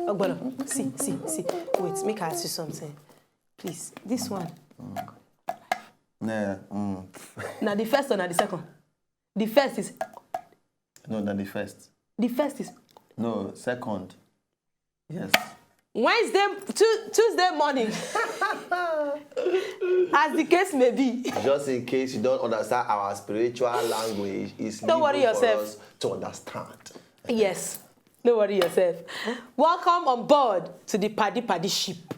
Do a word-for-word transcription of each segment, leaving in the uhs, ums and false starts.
Ogbolo, see, see, see. Wait, make I ask you something. Please, this one. Nah, mm. Now the first or now the second? The first is No, not the first. The first is No, second. Yes. Wednesday, Tu- Tuesday morning. As the case may be. Just in case you don't understand our spiritual language, it's Don't worry needful for yourself. us to understand. Yes. Don't worry yourself. Welcome on board to the Paddy Paddy ship.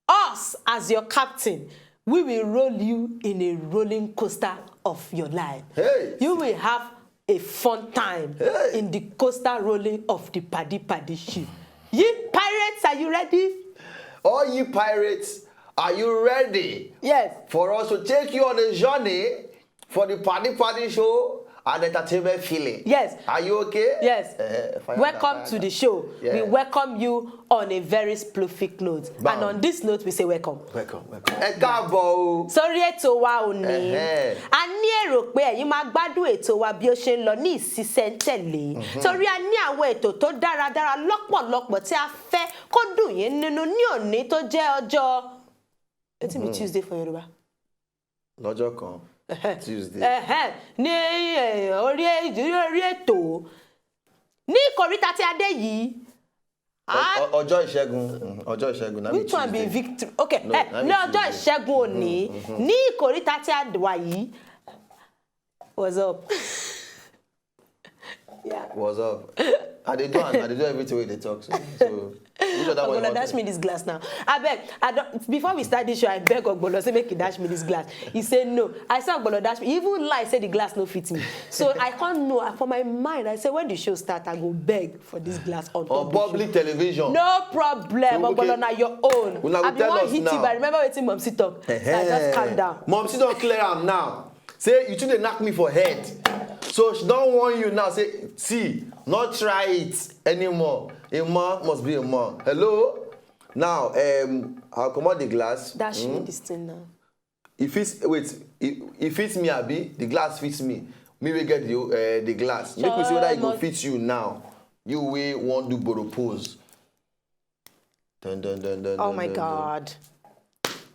Us, as your captain, we will roll you in a rolling coaster of your life. Hey! You will have a fun time Hey! in the coaster rolling of the Paddy Paddy ship. Ye pirates, are you ready? All you pirates, are you ready Yes. for us to take you on a journey for the Paddy Paddy show and entertainment feeling? Yes. Are you okay? Yes. Eh, fire Welcome fire to the show. We Yeah. Welcome you on a very splendid note. Bam. And on this note, we say welcome. Welcome, welcome. Ẹ káàbọ̀ o. Sórí ètò wa òní. Ẹ̀hẹ́n. A ní èrò pé ẹ̀yin máa gbádùn ètò wa bí ó ṣe ń lọ ní ìsísẹ́ntẹ̀lé. Torí a ní àwọn ètò tó dáradára lọ́pọ̀lọpọ̀ tí a fẹ́ kó dùn yín nínú ní òní tó jẹ́ ọjọ́. Etí mi Tuesday for Yorùbá. Lọ́jọ́ kan, Tuesday. Ẹ̀hẹ́n, ní eh, orí orí ètò ní ìkòríta tí a dé yìí. a- Ọ- Ọjọ́ ìṣẹ́gun. Mm, Ọjọ́ ìṣẹ́gun. That Which one be Tuesday. victory? Okay, No, eh, that be ní ọjọ́ Tuesday. Ìṣẹ́gun òní ní ìkòríta tí a wà yìí. What's up? Yeah. What's up? I dey do am. I dey do everything wey dey talk. So, so which other one you Ogbolo, want dash to- me this glass now. Abeg, I don't, before we start this show, I beg Ogbolo say make he dash me this glass. He say no. I say Ogbolo dash me. He even lie say the glass no fit me. So I can't know. For my mind, I say when the show start, I go beg for this glass on On top the show. Public television. No problem, So, okay. Ogbolo, na your own. Una go I be tell wan us hit now. you, but remember wetin Momsi talk. So I just calm down. Momsi don clear am now. Say you too dey knack me for head. So she don warn you now. Say, see, not try it anymore. A man must be a man. Hello? Now, um, I'll comot the glass. Dash me this thing now. E fit, wait, e, e fit me, abi? The glass fits me. Me wey get the, uh, the glass. Make we see whether e go Sure. Fit you now. You wey wan do boro pose. Dun, dun, dun, dun, Oh dun, my dun, dun. God.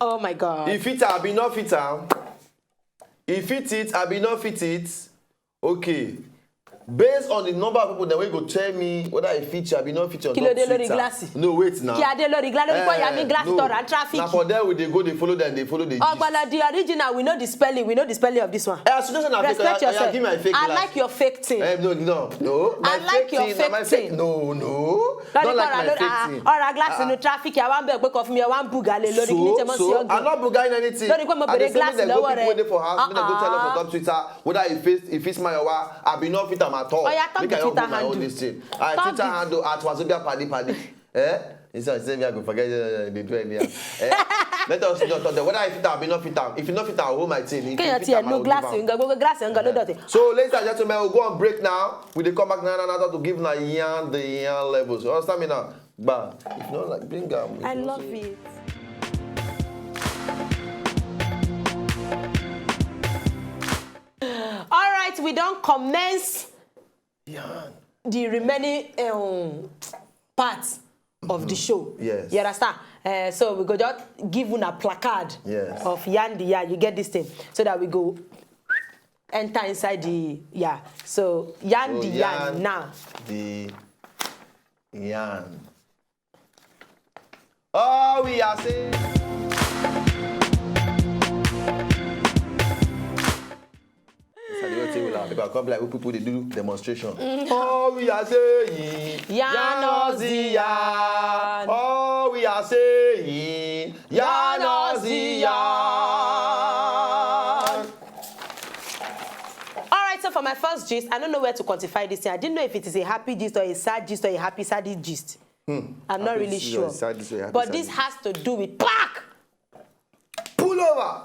Oh my God. E fit am, abi no fit am? E fit it, abi no fit it? Okay. Based on the number of people dem wey go tell me whether e fit you, abi no fit you on Kí ló top dé lórí Twitter. Glassy? No, wait now. Kí adé lórí glass lórí kó yà mí glass no. Tọrọ and traffic. Na for there we dey go, dey follow them, dey follow the gist. Ogbolo, the original, we know the spelling, we know the spelling of this one. Eh, as you know say na fake, Respect oya, oya, yourself. Give me my fake I glass. Like your fake thing. Eh, no, no, no. My I like fake your thing, fake na my thing. No, no. Lórí Don't like kọ́ra my lórí fake thing. Ọ̀rọ̀ glass inú traffic, àwa ń bẹ̀ pé kọ́ fún mi, ẹ̀ wá ń bùgà lé lórí kí ní So, tẹ́mọ̀ sí so, ọ̀gùn. I'm not bugaing anything. Lórí pé mo I dey bèrè say glass make dem go lọ́wọ́ people rẹ̀. wey dey for house, make dem go tell us on Uh-uh. Top Twitter whether e fit, e fit my owa, abi no fit am at all. Oya, talk Make the I don Twitter put my own handle. This thing. I Talk Twitter the handle at Wazobia Paddy Paddy. Eh? He say, say me I go forget, eh, dey do anyhow. Eh? Let us know, talk them. Whether I fit am, abi no fit am. If you no fit am, I hold my thing. If you Kéèyàn fit tiẹ̀ am, I lo go glass give am. nǹkan, gbogbo glass nǹkan ló dọ̀tí. So, ladies and gentlemen, we'll go on break now. We dey come back now, now, now to give na yarn the yarn levels. You understand me now? Gba. If not, like, bring am. I love it. All right, we don commence Yarn. the remaining um, part of the show. Yes. You understand? Uh, so we go just give una placard Yes. Of yarn the yarn. You get this thing, so that we go enter inside the, yeah. So yarn So the yarn yarn now. The yarn. Oh, we are saying. This is the whole thing we laugh. Because come like we people dey do demonstration. Oh, we are saying. Yarn us the yarn. Oh, we are saying. Yarn us the yarn. All right, so for my first gist, I don't know where to quantify this thing. I didn't know if it is a happy gist or a sad gist or a happy sad gist. I'm not really sure. But this has to do with plaque. Pull over.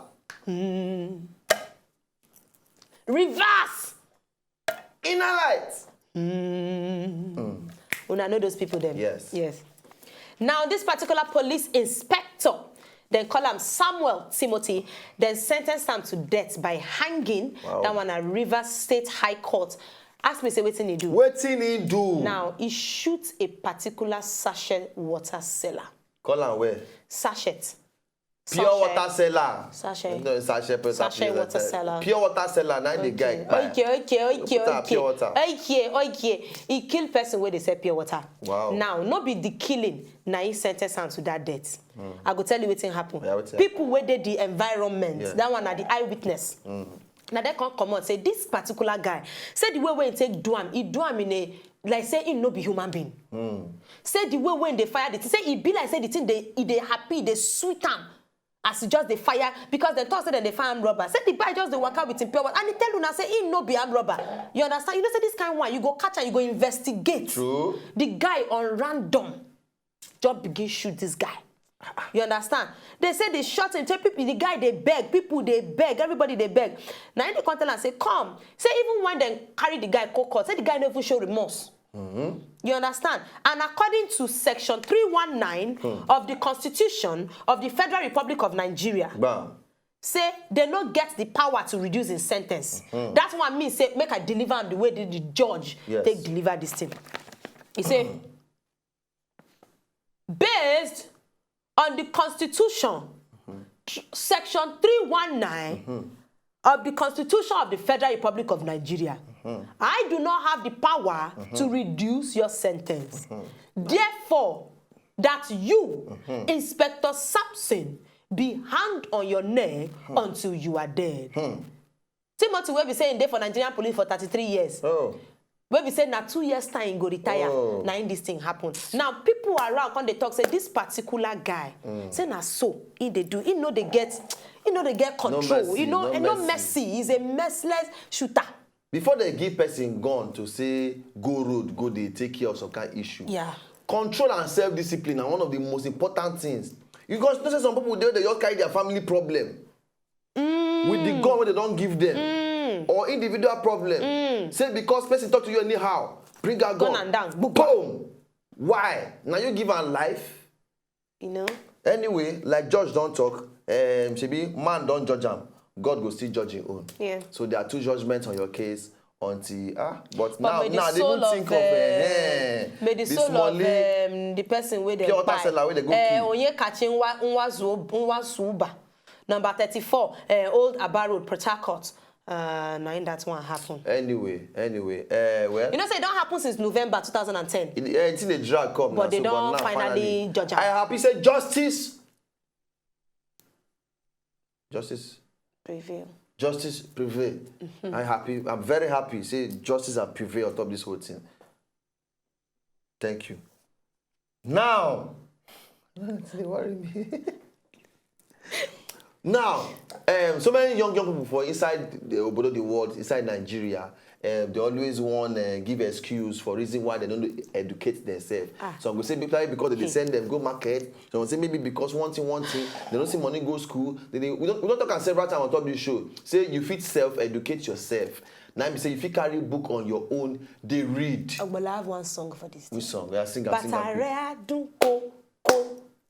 Reverse. Inner light. Una know those people dem. Yes. Yes. Now, this particular police inspector, dem call am Samuel Timothy, dem sentence am to death by hanging. Wow. That one at Rivers State High Court. Ask me, say, wetin he do? Wetin he do? Now, he shoot a particular sachet water seller. Call am where? Sachet. Pure Sachet. Water seller. Sachet. No, sachet, pure Sachet water water seller. Pure water seller. Now the guy. Okay, okay, okay, Put am okay. Pure water. Okay, okay. He kill person wey dey sell pure water. Wow. Now, no be the killing, na he sentence am to that death. I go tell you wetin happen. Yeah, wetin People wey dey the environment, Yeah. that one na the eyewitness. Na dem come comot say this particular guy, say the way wey he take do am, he do am in a, like say he no be human being. Say the way wey he dey fire the thing, say e be like say the thing dey, e dey happy, e dey sweet am. As he just dey fire, because dem talk say dem dey fire armed robber. Say the guy just dey waka with him pure water, and he tell una say he no be armed robber. You understand? You know say this kind one, you go catch am, you go investigate. True. The guy on random just begin shoot this guy. You understand? Dem say dem shot him. Say people, the guy dey beg, people dey beg, everybody dey beg. Na him dem come tell am say, come. Say even when dem carry the guy go court, say the guy no even show remorse. You understand? And according to section three one nine of the Constitution of the Federal Republic of Nigeria, Bam. say dem no get the power to reduce him sentence. That one mean say make I deliver am the way the, the judge Yes. take deliver this thing. He say, based on the Constitution, tr- section three one nine of the Constitution of the Federal Republic of Nigeria, I do not have the power to reduce your sentence. Therefore, that you, Inspector Sampson, be hanged on your neck until you are dead. Timothy, wey be say he dey for Nigerian police for thirty-three years, Oh. wey be say na two years time he go retire, Oh. na him this thing happen. Now, people around come dey talk say this particular guy, say na so he dey do. He no dey get, he no dey get control. Mercy, He no, no he no mercy. Mercy. He's a merciless shooter. Before they give person gun to say go road, go dey take care of some kind issue. Yeah. Control and self-discipline are one of the most important things. You guys know say some people dey, they just carry their family problem with the gun wey they don give them or individual problem. Say because person talk to you anyhow, bring out gun. Gun and down. Boom. Why? Now you give am life. You know? Anyway, like judge don talk, um, shebi man don judge am, God go still judge him own. Yeah. So there are two judgments on your case until ah, but But now may the now they soul don't of, think of uh, eh, may the this soul of Molly um, the person wey dem Pure water kpai. Seller wey dem go Eh, kill. Onyekachi Nwa- Nwazu- Nwasuba. Number thirty-four, uh, Old Aba Road, Port Harcourt. Uh, na in that one happen. Anyway, anyway, uh, well, You know say e don happen since November two thousand and ten. it, eh, it's in a drag come But now, they so, don now finally judge am. I happy say justice, justice, Prevail. justice prevail. Mm-hmm. I happy. I'm very happy. Say justice have prevailed on top this whole thing. Thank you. Now, they worry me. Now, um, so many young young people for inside the obodo the world, inside Nigeria, um, they always want uh, give excuse for reason why they don't educate themselves. Ah. So I'm gonna say maybe because they dey send them go market. So I'm gonna say maybe because one thing, one thing, they don't see money go school. They, they, we don't we don't talk am several times on top this show. Say you fit self educate yourself. Now be say you fit carry book on your own. They read. Ogbolo, I have one song for this. Which song? Yeah, sing am, sing am. Bàtà rẹ̀ á dún kó kó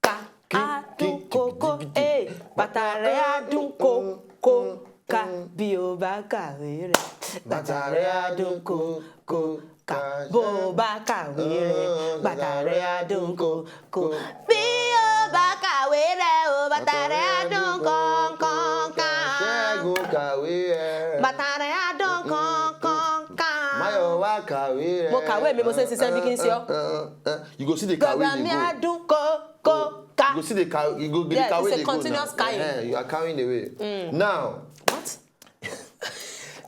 ká, á dún kó kó, eh. Bàtà rẹ̀ á dún kó kó ká, bí o bá kàwé rẹ̀. Bàtà rẹ̀ á dún kó kó ká, bó o bá kàwé rẹ̀. Bàtà rẹ̀ á dún kó kó. Bí o bá kàwé rẹ̀ o, bàtà rẹ̀ á dún kọ̀ọ̀kan. Ṣẹ́gun kàwé ẹ̀. Bàtà rẹ̀ á dún kọ̀ọ̀kan. Máyọ̀wá kàwé ẹ̀. Mo kàwé mi, mo ṣe ń ṣiṣẹ́ bí kí n ṣe ọ́. Eh, eh, eh, eh. You go see the kàwé Bàbá dey mi go. á dún kó kó ká. You go see the kàwé. You go be Yeah, the kàwé it's a dey go now. Continuous carrying. Eh, you are carrying the way. Now, What?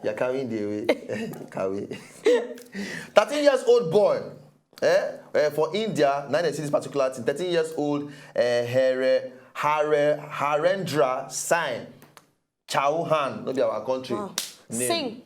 you are carrying the way. Kàwé. Thirteen years old boy. Eh? Eh, for India, now they see this particular thing. Thirteen years old, eh, Hare, Hare, Harendra Singh Chauhan, no be our country. Wow. Name. Sing.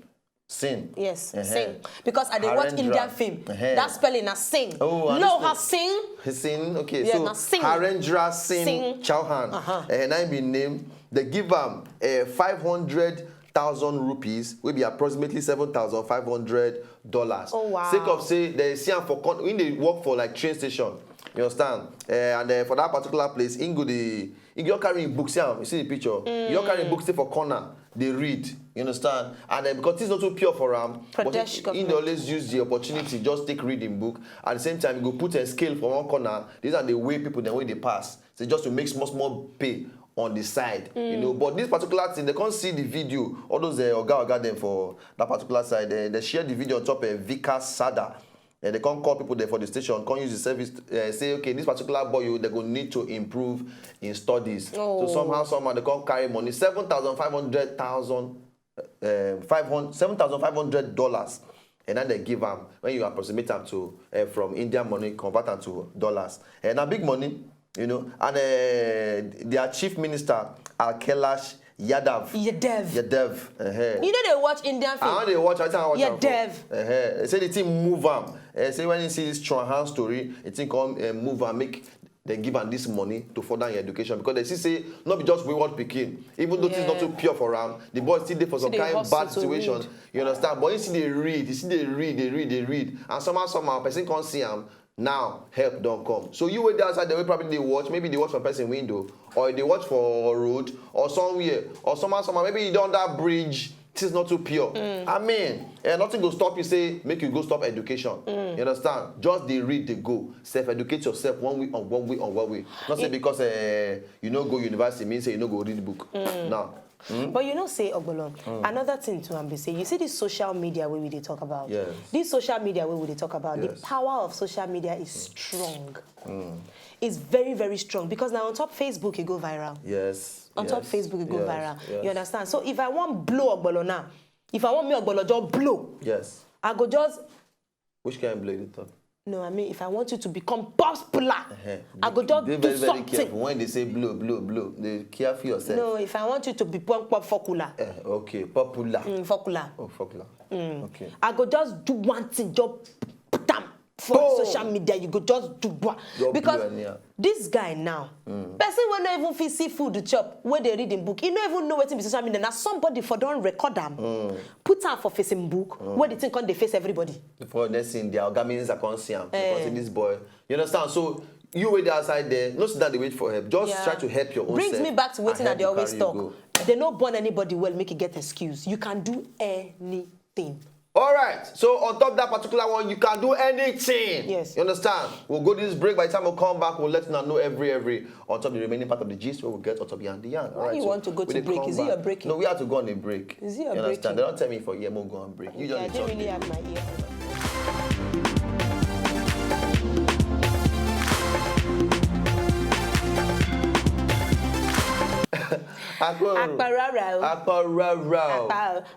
Sin. Yes, uh-huh. Sin. Because I dey watch Indian film. Uh-huh. That spelling na Sin. Oh, no, her Sin. Sin. Okay, yeah, so na Sin. Harendra Singh, Singh Chauhan. Uh-huh. Uh, now be name. They give am uh, five hundred thousand rupees, will be approximately seven thousand five hundred dollars. Oh wow! Sake of say they see am for con- when they work for like train station. You understand? Uh, and uh, for that particular place, Ingo the Ingo carrying books. Yeah, you see the picture. Mm. You carrying books for corner. They read, you understand? And then because it's not too pure for him, but he, he always use the opportunity, just take reading book. At the same time, he go put a scale for one corner. These are the way people, the way they pass. So just to make small, small pay on the side, mm. you know. But this particular thing, they can't see the video. All those uh, oga oga them for that particular side, they, they share the video on top of uh, Vikas Sada. And they can't call people there for the station, can't use the service, uh, say, okay, this particular boy, you, they go need to improve in studies. Oh. So somehow, somehow, they can't carry money, seven thousand five hundred thousand, uh, five hundred, seven thousand five hundred dollars. And then they give them, when you approximate them to, uh, from Indian money, convert them to dollars. And now big money, you know, and uh, their chief minister, Akelash Yadav. Yadav. Yadav. Uh-huh. You know they watch Indian film. I they watch. I think I watch Yadav. Uh-huh. They say the thing move am. Uh, say when you see this Chauhan story, it think come uh, move and make they give am this money to further your education because they see say not be just wayward pikin. Even though yeah. it's not too pure for am, the boy still dey for some kind bad situation. You understand? But you see they read, you see they read, they read, they read, and somehow somehow person can't see am. Now help don't come. So you wait outside the way probably they watch, maybe they watch from person window or they watch for road or somewhere or somehow somehow maybe you don't that bridge. Things not too pure. Mm. I mean, eh, nothing go stop you say make you go stop education. Mm. You understand? Just they read, they go. Self educate yourself one way on one way on one way. Not say it, because uh, you know go university means say you know go read the book. Mm. Now. Mm. But you know, say Ogbolo, mm. another thing to am be say you see this social media where we they talk about. Yes. This social media where we they talk about yes. the power of social media is strong. Mm. It's very very strong because now on top Facebook it go viral. Yes. On yes. top Facebook it go yes. viral. Yes. You understand? So if I want blow Ogbolo now, if I want me Ogbolo just blow. Yes. I go just. Which kind of blow you talk? No, I mean, if I want you to become popular, uh-huh. I go just do very, something. Very careful. When they say blow, blow, blow, they care for yourself. No, if I want you to be pop, pop, popular. Uh, okay, popular. Mm, popular. Oh, popular. Mm. Okay. I go just do one thing, just put them for oh. social media. You go just do one. Because this guy now, mm. person will not even fit see food to chop where they read in book. He no even know wetin be social media. Now somebody for don record am, mm. put am for facing book. Mm. Where the thing come dey face everybody. For next thing, their oga minister come see am. Eh. Because this boy, you understand? So you wait outside there, no sit down dey wait for help. Just yeah. try to help your own. Brings self me back to wetin I dey always talk. They no born anybody well, make it get excuse. You can do anything. All right. So on top of that particular one, you can do anything. Yes. You understand? We'll go this break. By the time we come back, we'll let you know every every on top of the remaining part of the gist where we get on top beyond the yarn. Why right, you so want to go to break? Is it your break? No, we have to go on a break. Is it your break? You understand? They don't tell me for here, we'll go on break. You okay, just I didn't really have my ear. Akporo. Akparara. Akparara.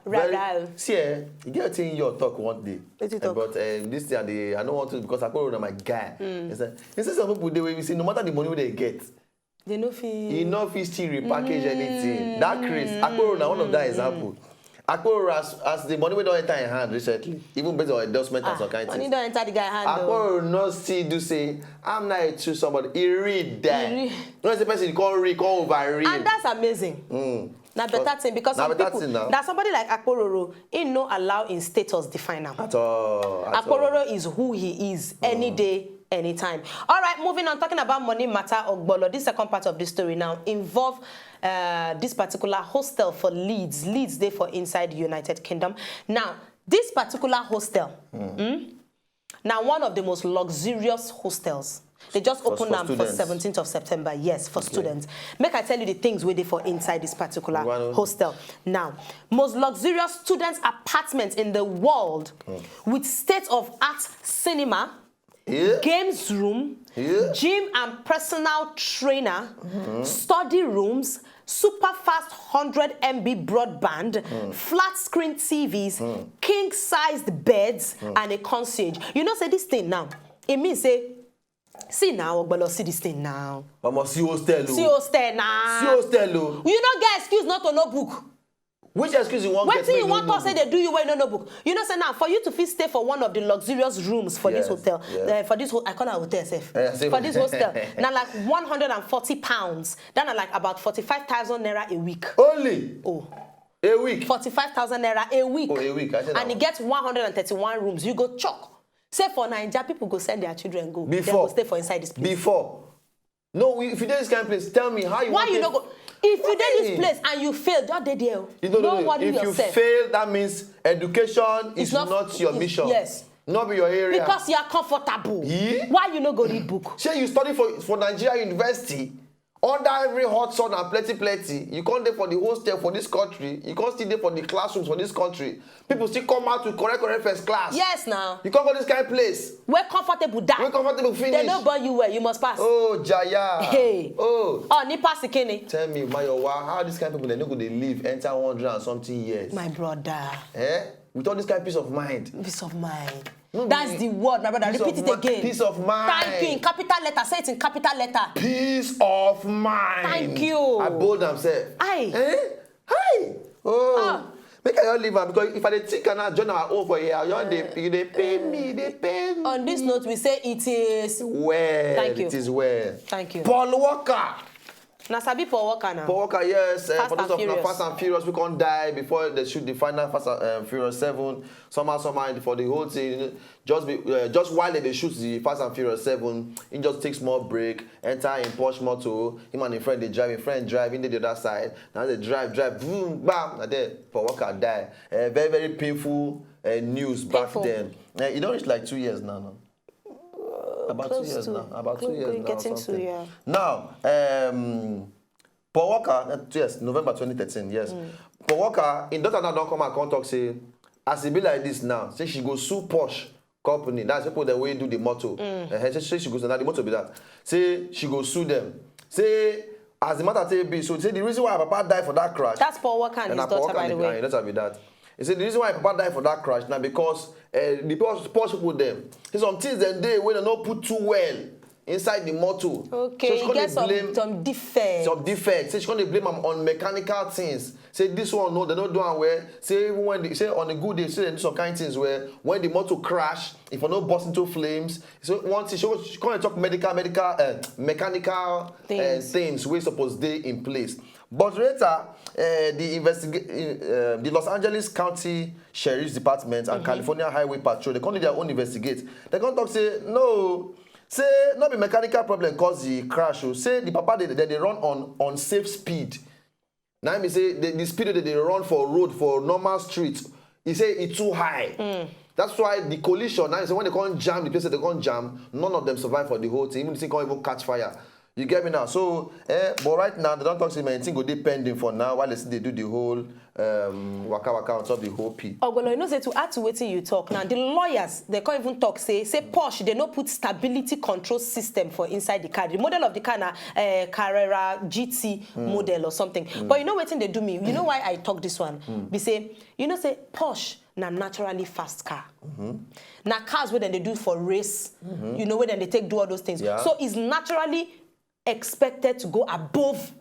Akparara. See, eh, you get thing your talk one day. What you talk? But um, this thing, I, dey, I don't want to because Akporo na my guy. Mm. He said, he said some people they will say no matter the money they get, they no feel. He no feel still repackage mm. anything. That craze. Akporo na one of that example. Akporo as, as the money we don't enter in hand recently, even based on endorsement ah, and some kind of things. Money don't enter the guy hand. Akporo no still do say I'm not a true somebody. He read that. He read. No, the person can't read, can't over read. And that's amazing. Mm. Na better thing because some people, na somebody like Akpororo, he no allow in status define him. At all. At Akpororo all. Is who he is mm. any day, anytime. All right, moving on, talking about money matter Ogbolo. This second part of this story now involve uh, this particular hostel for Leeds. Leeds, they for inside the United Kingdom. Now, this particular hostel, mm. Mm, now, one of the most luxurious hostels. They just opened them for seventeenth of September. Yes, for okay. students. Make I tell you the things waiting for inside this particular hostel. Now, most luxurious students' apartment in the world mm. with state-of-art cinema, yeah. games room, yeah. gym and personal trainer, mm -hmm. study rooms, super fast hundred M B broadband, mm. flat screen T Vs, mm. king sized beds, mm. and a concierge. You know, say this thing now, it means say, see now, Ogbolo, see this thing now. Mama, see hostel. See hostel now. See hostel. You no get excuse not to know book. Which excuse you wan get? Wetin you wan talk say dey do you wey you no know book? You know say now for you to fit stay for one of the luxurious rooms for this hotel, eh, for this ho I call am hotel sef, for this hostel, na like one hundred and forty pounds. That na like about forty-five thousand naira a week. Only? Oh, A week? Forty-five thousand naira a week. Oh, a week. I said that And e one. Get one hundred and thirty-one rooms. You go choke. Say for Naija, people go send their children go. Dem Before. Go stay for inside this place. Before. No, if you dey this kind of place, tell me how you Why wan you no take go? If you dey this Hey. Place and you fail, just dey there o. You don't No know. worry If you yourself. Fail, that means education is not- not your it's- mission. Yes. Not be your area. Because you are comfortable. Yeah. Why you no go read book? Shey you study for for Nigeria university under every hot sun and plenty plenty, you come dey for the hostel for this country, you come still dey for the classrooms for this country, people still come out with correct correct first class. Yes, now. You come go this kind of place. Wey comfortable die. Wey comfortable finish. Dem no born you well, you must pass. Oh jaya. Hey. Oh. Oh, ni pass kini. Tell me, Mayowa, how this kind of people dem no go dey live enter one hundred and something years? My brother. Eh? With all this kind of peace of mind. Peace of mind. No, That's no. The word, my brother. Peace Repeat of it mi- again. Peace of mind. Thank you. In capital letter. Say it in capital letter. Peace of mind. Thank you. I bold am sef. Aye. Eh? Hi. Oh. Ah. Make I just leave am because if I dey think am now, join our own for here, I just dey, you dey pain me, dey pain me. On this note, we say it is. Well, Thank you. It is well. Thank you. Paul Walker. Na sabi Paul Walker now. Paul Walker, yes. Uh, Fast for those and of na Furious. Fast and Furious, we can't die before they shoot the final Fast and um, Furious seven. Somehow, somehow, for the whole thing, just be uh, just while they dey shoot the Fast and Furious seven, he just take small break, enter in Porsche motor. Him and him friend dey drive, him friend drive, him dey the other side. Now they drive, drive, boom, bam, and then Paul Walker die. Uh, very, very painful uh, news back Painful. Then. Uh, e don reach like two years now. Now. About Close two years to- now. About two close- years now. Or getting two Something. Yeah. Now, um, Paul Walker, uh, yes, November twenty thirteen, yes. Mm. Paul Walker, him daughter now don come and come talk say, as e be like this now, say she go sue Porsche company. That's people that wey do the motor. Mm. Uh, say, say she go sue, na the motor be that. Say she go sue them. Say, as the matter take be, so say the reason why her papa die for that crash. That's Paul Walker and And his na Paul daughter, Walker by the and way. him daughter be that. He say the reason why her papa die for that crash na because uh, the Porsche, Porsche people dem. Say some things dem dey wey dem no put too well inside the motor. Okay, So she e come get dey some blame some defect. Some defect. Say she come dey blame am on mechanical things. Say this one no, dem no do am well. Say even when the, say on a good day, say dem do some kind things where when the motor crash, if e no burst into flames, so one thing she, she come dey talk medical, medical, uh, mechanical Things. Uh, things wey suppose dey in place. But later, uh, the investiga- uh, the Los Angeles County Sheriff's Department and California Highway Patrol, they come do their own investigate. They come talk say no, say no be mechanical problem cause the crash. Oh, say the papa they, they, they run on unsafe speed. Now me say the, the speed that they run for road for normal street, he say it too high. That's why the collision now, he say when they come jam, the place that they come jam, none of them survive for the whole thing. Even the thing can't even catch fire. You get me now? So, eh, but right now, they don't talk say anything go dey pending for now while they still dey do the whole um, waka waka on top the whole P. Ogolo, you know say to add to wetin you talk now, the lawyers, they can't even talk say, say Porsche, they no put stability control system for inside the car. The model of the car na uh, Carrera G T model or something. But you know wetin dey do me? You know why I talk this one? Be say, you know say Porsche na naturally fast car. Na cars wey dem dey do for race, you know, wey dem dey take do all those things. Yeah. So it's naturally expected to go above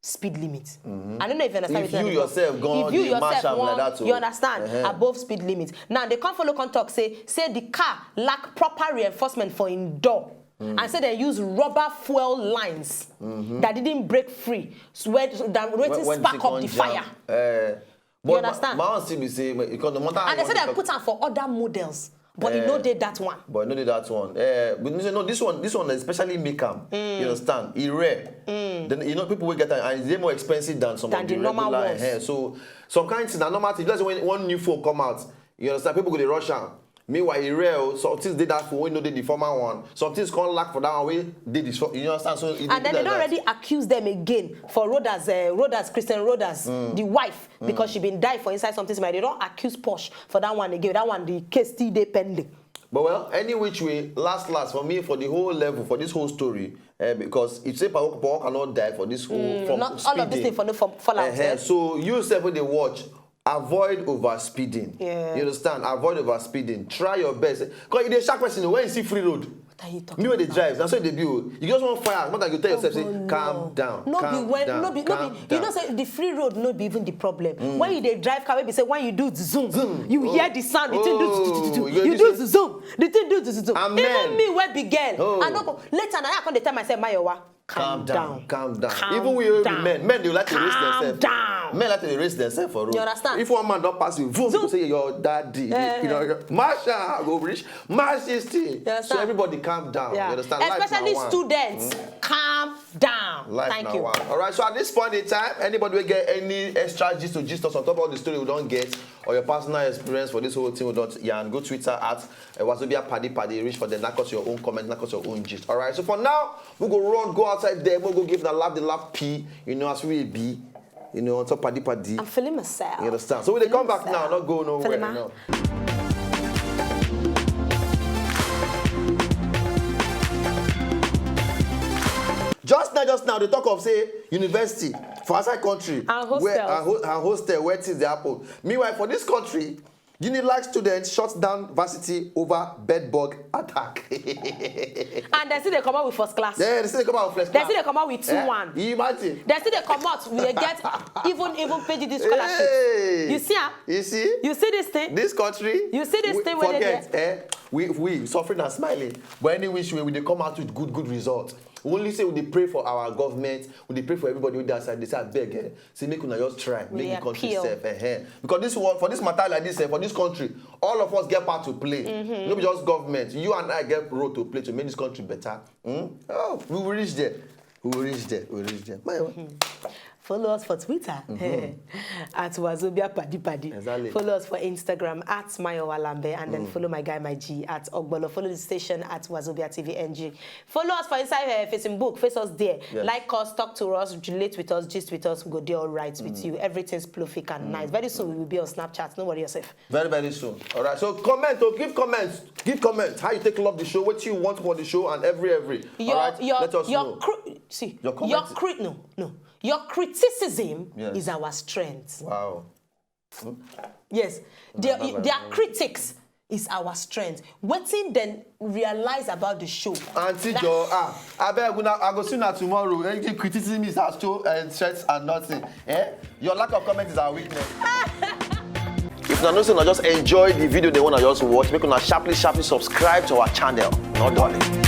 speed limit. I don't know if you understand If wetin I you dey talk. Yourself go If on you the mash yourself am like wan, that, oh. You understand, Uh-huh. Above speed limit. Now they come follow come talk say say the car lack proper reinforcement for im door and say they use rubber fuel lines that didn't break free, so where that wetin When- when spark the up thing the come fire. Jam, eh, but understand? My, my own still be say because no matter how And they you say want they to put am for other models, but e Eh. No dey that one. But no dey that one. Eh, but you say no, this one, this one especially make am. You understand? E rare. Then you know people will get am, and it's more expensive than some Than of the, the normal regular. Ones. Eh, so some kind things na normal thing. Just when one new phone come out, you understand? People go dey rush am. Meanwhile, e rare. Oh, some things dey that phone wey no dey the former one. Some things come lack for that one wey dey the. So, you understand? So it And then be they like don that. Already accuse them again for Rhodas, uh, Rhodas, Christian Rhodas, the wife, because she been die for inside something. But they don accuse Porsche for that one again. That one, the case still dey pending. But well, any which way, last last for me for the whole level for this whole story, eh, because if say Paul Walker cannot die for this whole from Not all of this speeding. Thing for no fall, fall out. Eh-heh. Eh? So you sef wey dey watch, avoid overspeeding. Yeah. You understand? Avoid overspeeding. Try your best. Because you dey shark person when you see free road. Are you talking Me wey dey about? Drive, na so e dey be o. You just wan fire, make you tell yourself say, Oh, no. calm down, No calm be when, down, no be, no calm be. You know down. Say the free road no be even the problem. When you dey drive car, wey be say when you do zoom, Zoom. you Oh. hear the sound, the thing do Oh, zoom, you go you do do zoom, the thing do zoom. Amen. Even me wey be girl, Oh. I no go. Later na I come dey tell myself, Mayowa, calm Calm down, down, calm down. calm Even we wey be down. men, men dey like to raise Calm themselves. down. Men like to dey raise themselves for road. You understand? If one man don pass you, boom, you go Zoom. Say your daddy. Eh. You know, Masha go reach, Masha still. You understand? So everybody calm down. Yeah. You understand? Life na Especially one. Students, calm down. Life Thank na you. One. All right. So at this point in time, anybody wey get any extra gist to gist us on top of the story we don get, or your personal experience for this whole thing we don yarn, go Twitter at, uh, Wazobia Paddy Paddy. Reach for the knock us your own comment, knock us your own gist. All right. So for now, we go run, go outside there, we go give the laugh, the laugh P. You know, as we be, you know, on top Paddy Paddy. I'm feeling myself. You understand? So we dey come back now, not go nowhere. Feeling my- No. Just now, just now, they talk of say university for outside country And hostels. where and, ho- and hostel where things dey happen. Meanwhile, for this country, Unilag students shut down varsity over bed bug attack. And they still dey come out with first class. Yeah, they still dey come out first They class. Still dey come out with two one. You imagine? They still dey come out. We dey get even even P G D scholarship. Hey! You see am? You see? You see this thing? This country. You see this we, thing wey dey Forget, eh? We we suffering and smiling. But any which way, we dey come out with good good result. We only say we dey pray for our government. We dey pray for everybody wey dey outside. They say, "Abeg, eh, say make una just try, make We the country appeal. Safe." Eh, eh. Because this one, for this matter like this, eh, for this country, all of us get part to play. Mm-hmm. No be just government. You and I get role to play to make this country better. Hmm? Oh, we will reach there. We will reach there. We will reach there. My own. Follow us for Twitter at Wazobia Paddy Paddy. Mm-hmm. Exactly. Follow us for Instagram at Mayowa Lambe, and then follow my guy, my G, at Ogbolo. Follow the station at Wazobia T V N G. Follow us for inside uh, Facebook. Face us there. Yes. Like us, talk to us, relate with us, gist with us. We go dey all right with Mm. You. Everything's prolific and nice. Very soon we will be on Snapchat. No worry yourself. Very, very soon. All right. So comment, oh, give comments. Give comments. How you take love the show, what you want for the show, and every, every. Your All right. your Let us your know. Cri- see Your your comment. cri- no no your criticism Yes. Is our strength. Wow. Yes, their Bye, bye, their bye. Critics is our strength. Wetin dem realize about the show. Auntie Joe, ah, abeg una, I go see una tomorrow. Eh, the criticism is as to uh, threats and nothing. Eh? Your lack of comment is our weakness. If una know say una just enjoy the video, they wanna just watch, make una sharply, sharply subscribe to our channel. No darling.